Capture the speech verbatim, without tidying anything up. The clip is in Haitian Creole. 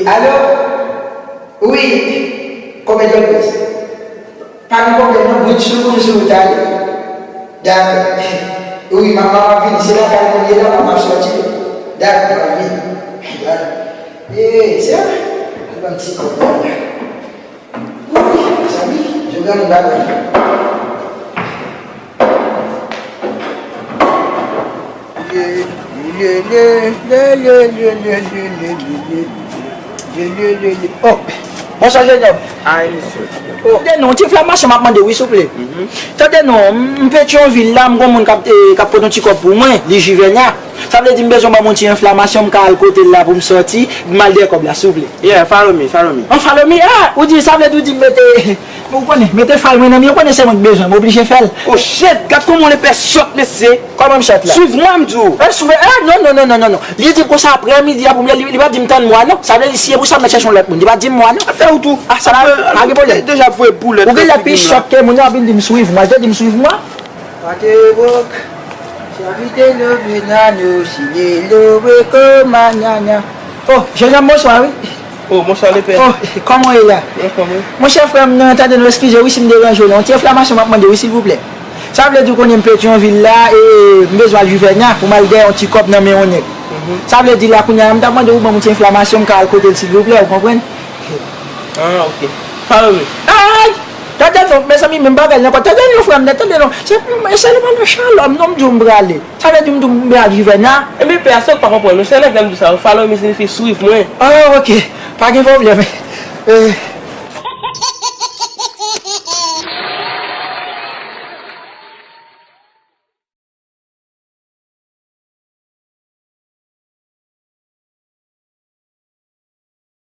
Alo? Wi. Konbyen dòlè? Pa gen pwoblèm non, mwen sou, mwen sou wout ale. Dakò. Wi, m ap, m ap vini. Se lakay mwen ye la, m ap soti. Dakò, m ap vini. Dakò. E, se, al ban m ti kòb mwen la. Wi, mezanmi, jougan nou bagay. Oh, bonswa, jènòm. Ay, mesye. Oh, tande non, ti enflamasyon m ap mande, wi, souple. Tande non, m, m Petyonvil la, m gon moun k ap, eh, k ap pote yon ti kòb pou mwen, li Jivènya. Sa vle di m bezwen ban m yon ti enflamasyon, m ka al kote l la pou m sòti, m al dèyè kòb la, souple. Yeah, follow me, follow me. An, follow me? Ah, ou di, sa vle di ou di m mete, ou konnen, mete fal mwen nan men, ou konnen se mwen k bezwen, m oblije fè l. Oh shit, gad kòman w lepè sòt, mesye. Kòman m sòt la? Suiv mwen, m di w. Eh, suiv, eh, non, non, non, non, non, non. Li di konsa aprè midi a pou m, li, li pa di m tann mwa, non. Sa vle di, si e pou sa, m mèt chèche yon lòt moun. Li pa di m mwa, non. Afè ou tou. Ah, sa pa, pa gen pwoblèm. Deja voye boulèt. Ou genlè pi sòt ke moun yo ap vin di m suiv mwen. Yo di m suiv mwen. Pate wòk, chavite lo menano, si le lo we ko manyana. Oh, jènòm, bonswa, wi. Oh, bonswa, lepè. Oh, kòman w ye la? Mwen fòm, wi. Monchè, frè m, nan, tande, nou eskize, wi, si m deranje w, non. Yon ti enflamasyon m ap mande, wi, silvouplè. Sa vle di, ou konnen m Petyonvil la, e m bezwen al Jivènya pou m al dèyè yon ti kòb nan men yon nèg. Sa vle di, la, kounye a, m t ap mande ou ban m yon ti enflamasyon, m ka al kote l, silvouplè, ou konprann? Ah, ok. Follow me. Ay! Tande non, mezanmi, menm bagay la ankò. Tande non, frè m, tande non. Se, se li pa nan Shalom, non, m di w m prale. Sa vle di m di w m prale Jivènya? Ebyen, pè a, sa w pa konprann, non, se lè m di w sa, follow me siyifi suiv mwen. Ah, ok. Pa gen pwoblèm. Eh,